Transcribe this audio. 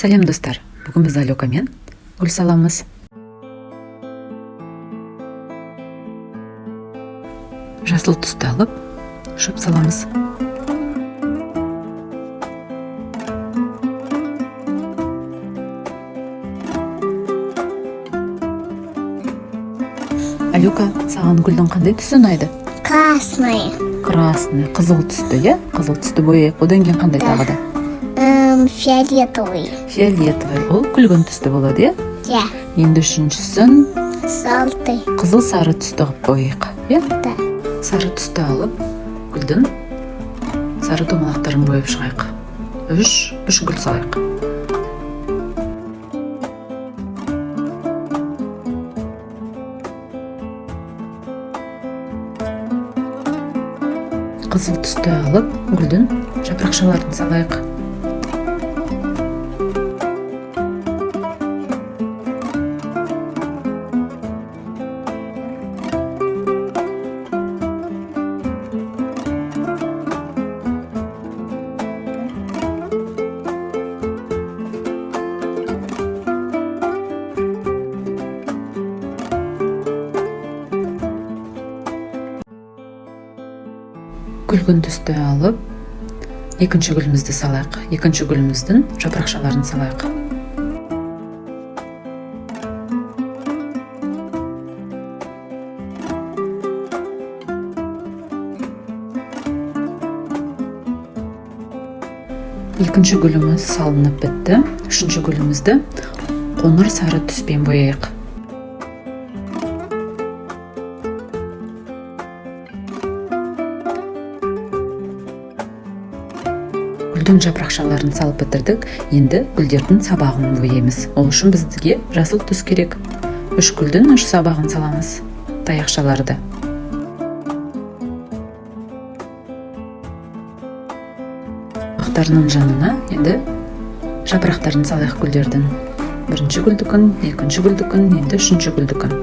Сәлем, достар! Бүгін біз Алекамен гүл саламыз. Жасыл түсті алып, шөп саламыз. Алюка, саған гүлдің қандай түсі ұнайды? Красный. Красный, қызыл түсті, иә? Қызыл түсті бояйық. Одан кейін қандай Да. тағы да? Фиолетовый. Фиолетовый, ол күлгін түсті болады, иә? Да. Енді үшіншісін Желтый. қызыл сары түсті қылып бояйық, иә? Да. Сары түсті алып, гүлдің сары домалақтарын бояп шығайық. Үш гүл салайық. Қызыл түсті алып, гүлдің жапырақшаларын салайық. Күлгін түсті алып, екінші гүлімізді салайық. Екінші гүліміздің жапырақшаларын салайық. Екінші гүліміз салынып бітті. Үшінші гүлімізді қоңыр сары түспен бояйық. Гүлдің жапырақшаларын салып бітірдік. Енді гүлдердің сабағын бояймыз. Ол үшін бізге жасыл түс керек. Үш гүлдің үш сабағын саламыз, таяқшаларды. Сабақтарының жанына енді жапырақтарын салайық гүлдердің. Бірінші гүлдікін, екінші гүлдікін, енді үшінші гүлдікін.